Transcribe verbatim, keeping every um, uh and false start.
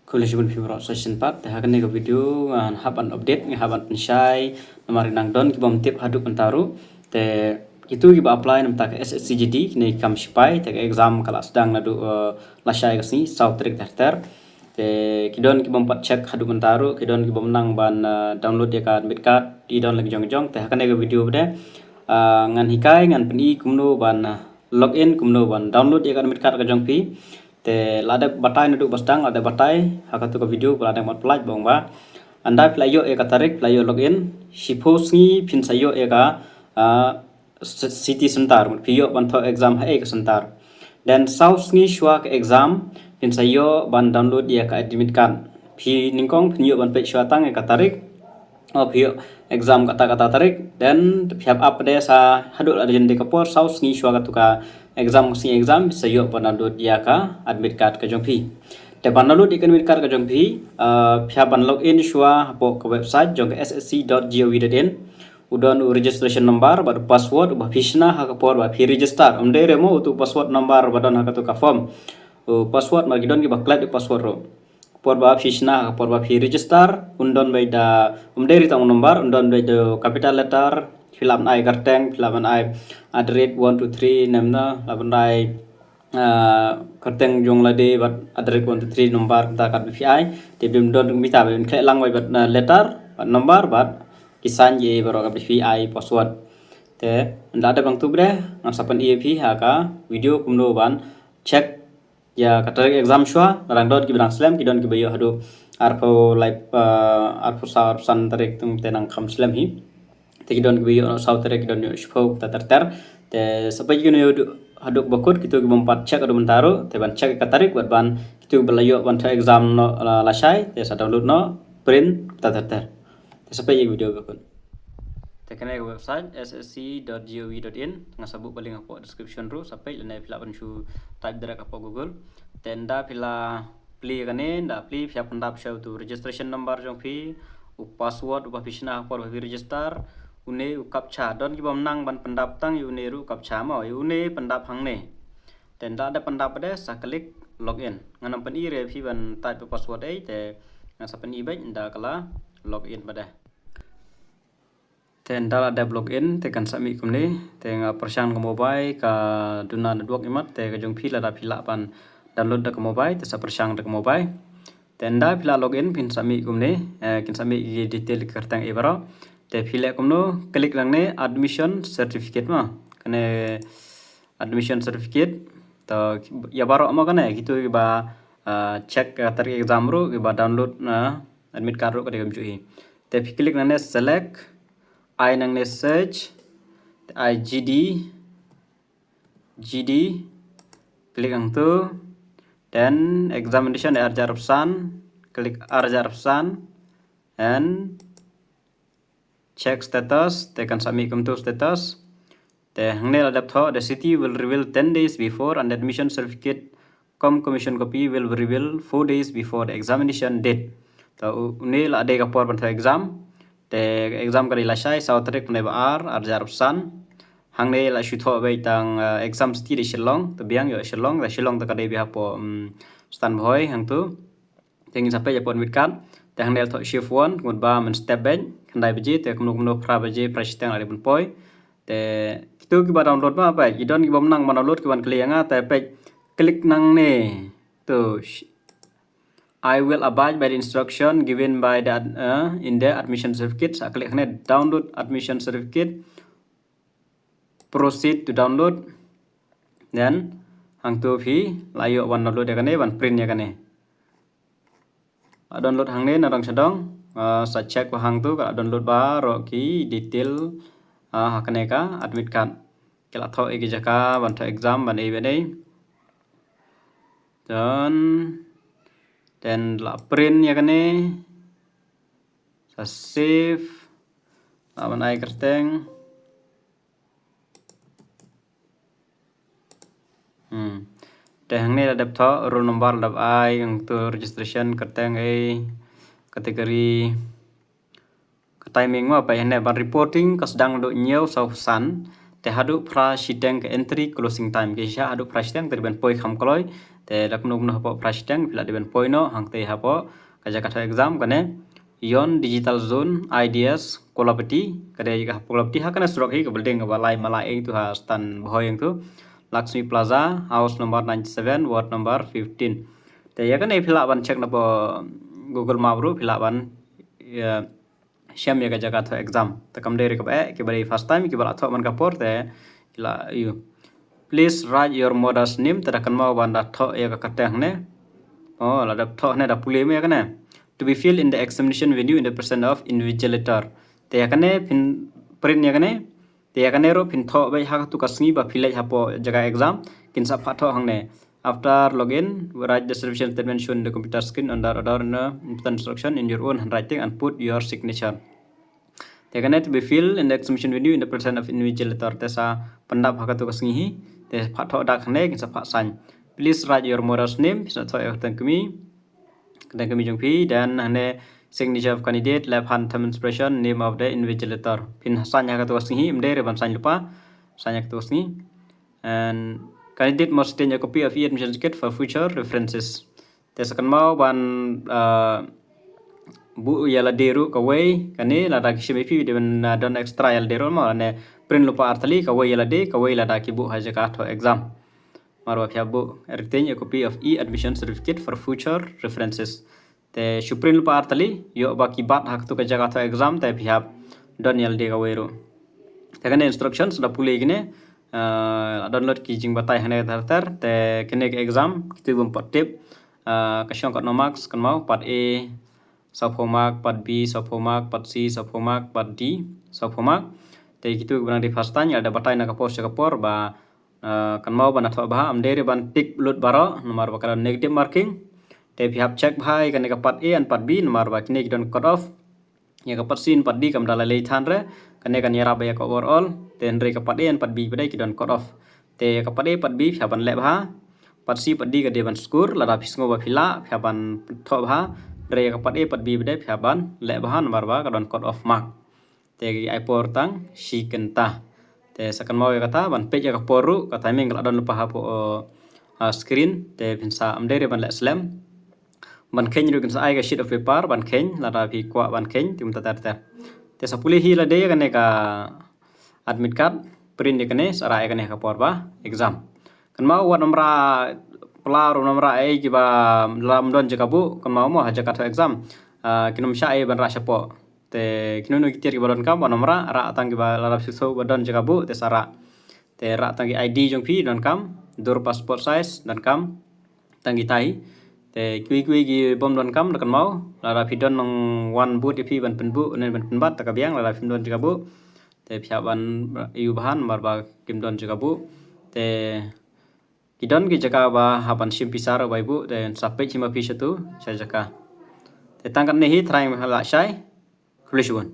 Khublei shibun phi baroh sa shisien pat, te ha kane ka video ngan hap ban update, ngan hap ban pynshai namar ngi nang don ki bym tip haduh mynta ruh. Te kitu kiba apply namar ka S S C G D, kine kam sipai, te ka exam ka la sdang naduh, eh, lashai ka sngi, saw tarik ter ter. Te ki don ki bym pat check haduh mynta ruh, ki don ki bym nang ban, eh, download ïa ka admit card, ki don la ki jong jong. Te ha kane ka video pat, eh, ngan hikai, ngan pyni kumno ban, eh, log in, kumno ban download ïa ka admit card ka jong phi. Te la dep batai naduh ba sdang, la dep batai ha katu ka video, ba la dep mat pynlait ba ong ba ynda phi la ïoh ïa ka tarik, phi la ïoh log in, shiphew sngi phin sa ïoh ïa ka, ah, s-, city center, phi ïoh ban thoh exam ha ei ka center. Then saw sngi shuwa ka exam phin sa ïoh ban download ïa ka admit card. Phi nyngkong phin ïoh ban peit shuwa tang ïa ka tarik, o phi ïoh exam kata kata tarik, then phi hap ap pat sa haduh la dei ka por saw sngi shuwa katu ka exam, ka sngi exam, phi sa ïoh ban download ïa ka admit card ka jong phi. Te ban download ïa ka admit card ka jong phi, ah, phi hap ban log in shuwa hapoh ka website jong ka S S C dot gov dot in. U don u registration number bad u password uba phi shna ha ka por ba phi register. Ym dei re mo utu u password number ba don ha katu ka form. U password, namar ki don kiba klet u password ruh. Por ba phi shna, por ba phi register, un don beit da, ym dei re tang u number, un don beit da capital letter, phi lah ban ai kyrteng, phi lah ban ai at the rate one two three, ne em na, lah ban ai, ah, kyrteng jong lade bad at the rate one two three number, da kat ba phi ai. Te bym don mita, bym khleh lang beit bad, ah, letter bad number bad ki sign ïa baroh kat ba phi ai password. Te ynda dep hangtu pat, ngan sa pyni ïa phi ha ka video kumno ban check ïa ka tarik exam shuwa. La dang don kiba dang slem, ki don kiba ïoh haduh arphew lai, eh, arphew saw, arphew san tarik, te nang kham slem hi. Te ki don kiba ïoh noh saw tarik, ki don ïoh shiphew, kata ter ter. Te sa peit kine haduh, haduh ba kut, kitu ki bym pat check haduh mynta ruh, te ban check ka tarik bad ban kitu ba la ïoh ban thoh exam noh, la, lashai, te sa download noh, print, kata ter ter. Te sa peit ïa ka video ba kut. Te kane ka website S S C dot gov dot in, nga sa buh ka link hapoh description ruh, sa peit lane phi lah ban shu type direct hapoh Google. Te ynda phi la plie kane, ynda plie phi hap pyndap shuwa utu registration number jong phi, u password uba phi shna ha por ba phi register, une u captcha, don ki bym nang ban pyndap tang ïa une ruh u captcha mo, ïa une pyndap hangne. Te ynda dep pyndap pat sa click login. Ngan ym pyni re phi ban type u password ei, te ngan sa pyni beit ynda ka la login pat. Te ynda la dep login, te kan sa mih kumne, te nga pyrshang ka mobile, ka duna network imat, te ka jong phi lada phi lah ban download da ka mobile, te sa pyrshang da ka mobile. Te ynda phi la login, phin sa mih kumne, eh, kin sa mih ki detail kyrteng ei baroh. Te phi leh kumno, click nangne admission certificate mo. Kane admission certificate. To ïa baroh mo kane, kitu kiba, ah, check, ah, tarik exam ruh, kiba download, ah, admit card ruh ka dei kumjuh hi. Te phi click nangne select, ai nangne search, te ai G D, G D, click hangtu, then examination ar hajar arphew san, click ar hajar arphew san, and check status, te kan sa mih kumtu status. Te hangne la dep thoh, the city will reveal ten days before and admission certificate cum commission copy will be revealed four days before the examination date. To u-, une la dei ka por ban thoh exam. Te exam ka dei lashai, saw tarik bnai ba ar, ar hajar arphew san. Hangne la shu thoh beit tang, eh, exam city dei Shillong, te biang ïoh Shillong, te Shillong te ka dei beit hapoh, mm, Stanbhoi hangtu. Te ngin sa peit ïa pon admit card. Te hangne la thoh shift one, mut ba mynstep beit, khyndai baje, te kumno kumno phra baje, phra shiteng la dei ban poi. Te kitu kiba download ba peit, ki don ki bym nang ban download ki wan kylli ïa nga, te peit click nangne. To sh-, I will abide by the instruction given by the ad-, uh, in the admission certificate. Sa click hangne download admission certificate. Proceed to download. Then hangtu phi la ïoh ban download ïa kane, ban print ïa kane. La download hangne na dong sha dong, ah, sa check ba hangtu ka la download baroh ki detail, ah, ha kane ka admit card. Ki la thoh ïa ki jaka ban thoh exam ban ei ban ei. Then, then la print ïa kane. Sa save. La ban ai kyrteng. Hmm. Te hangne la dep thoh, roll number la dep ai, hangtu registration, kyrteng ei, category. Ka timing mo, peit hangne ban reporting, ka sdang naduh hynñiew saw san, te haduh phra shiteng ka entry closing time, ki shah haduh phra shiteng, te dei ban poi kham kloi, Te da kumno kumno hapoh phra shiteng phi lah dei ban poi noh hangtei hapoh ka jaka thoh exam kane. Yon Digital Zone, I D S, Kolapati, ka dei ka Kolapati ha kane surok hi ka building kaba lai mala eng tu ha stand Bhoi eng tu. Lakshmi Plaza, house number ninety-seven, ward number fifteen. Te ïa kane phi lah ban check na poh Google Map ruh phi lah ban ïa shem ïa ka jaka thoh exam. Te kam dei re kaba eh kiba dei first time kiba lah thoh man ka por te ki lah ïu. Please write your mother's name, te da kynmaw ban da thoh ïa ka kyrteng ne. Oh, la da thoh ne da pule me ïa kane. To be filled in the examination venue in the presence of invigilator. Te ïa kane phin print ïa kane. Te ïa kane ruh phin thoh beit ha katu ka sngi ba phi leit hapoh jaka exam kin sa phah thoh hangne. After login, write the sufficient statement shown in the computer screen under order in the important instruction in your own handwriting and put your signature. Te kane to be filled in the examination venue in the presence of invigilator. Te sa pyndap ha katu ka sngi hi. Te phah thoh dak hangne kin sa phah sign. Please write your mother's name. Phi sa thoh ïa ka kyrteng kmie. Kyrteng kmie jong phi. Then hangne signature of candidate, left hand thumb impression, name of the invigilator. Phin sign ha katu ka sngi hi. Ym dei re ban sign lypa. Sign ha katu ka sngi. And candidate must retain a copy of e-admission certificate for future references. Te sa kynmaw ban, uh, buh ïa lade ruh kawei kane lada ki shim ïa phi dei ban, uh, don extra ïa lade ruh mo ne print lypa artylli kawei ïa lade kawei lada ki buh ha jaka thoh exam. Namar ba phi hap buh retain a copy of e-admission certificate for future references. Te shu print lypa artylli ïoh ba ki bat ha katu ka jaka thoh exam te phi hap don ïa lade kawei ruh. Te kane instructions da pule kine, uh, download ki jingbatai hangne ter ter te kine ki exam kitu bym pat tip. Uh, ka shong katno marks kynmaw, part A sawphew mark, part B sawphew mark, part C sawphew mark, part D sawphew mark. Te kitu kiba nang dei first time ïa da batai na ka por sha ka por ba, uh, kynmaw ban da thoh bha, ym dei re ban tick lut baroh namar ba ka don negative marking. Te phi hap check bha ïa kane ka part A and part B namar ba kine ki don cut off. Ïa ka part C and part D kam da la lei than re, kane kan ïarap ïa ka overall, te hynrei ka part A and part B pat ki don cut off. Te ïa ka part A part B phi hap ban leh bha. Part C part D ka dei ban score, lada phi sngew ba phi lah phi hap ban thoh bha. Hynrei ïa ka part A part B pat phi hap ban leh bha namar ba ka don cut off mark. Te ki ai por tang shi kynta. Te sa kynmaw ïa kata ban peit ïa ka por ruh, ka timing ka la don lypa hapoh, uh, uh, screen, te phin sa ym dei re ban leh slem. Ban kheiñ ruh kin sa ai ka sheet of paper ban kheiñ lada phi kwah ban kheiñ te kumta ter ter. Te sa pule hi lade ïa kane ka admit card, print ïa kane, sa rah ïa kane ha ka por ba exam. Kynmaw wat nym rah pla ruh nym rah ei kiba lada ym don jaka buh, kynmaw mo ha jaka thoh exam. Ah, kin ym shah ei ban rah shapoh. Te kino kino ki tiar kiba donkam wat nym rah, rah tang kiba lada phi sngew ba don jaka buh te sa rah. Te rah tang ki I D jong phi donkam, dur passport size donkam, tang kita hi. Te kiwei kiwei ki bym donkam da kynmaw, lada phi don nang wan bud ïa phi ban pynbuh ne ban pynbat te ka biang, lada phim don jaka buh te phi hap ban ïoh bha namar ba kim don jaka buh. Te ki don ki jaka ba hap ban shim pisa ruh ba ïa buh, te sa peit hi ma phi shatu sha jaka. Te tang katne hi, trai ma la shai. Khublei shibun.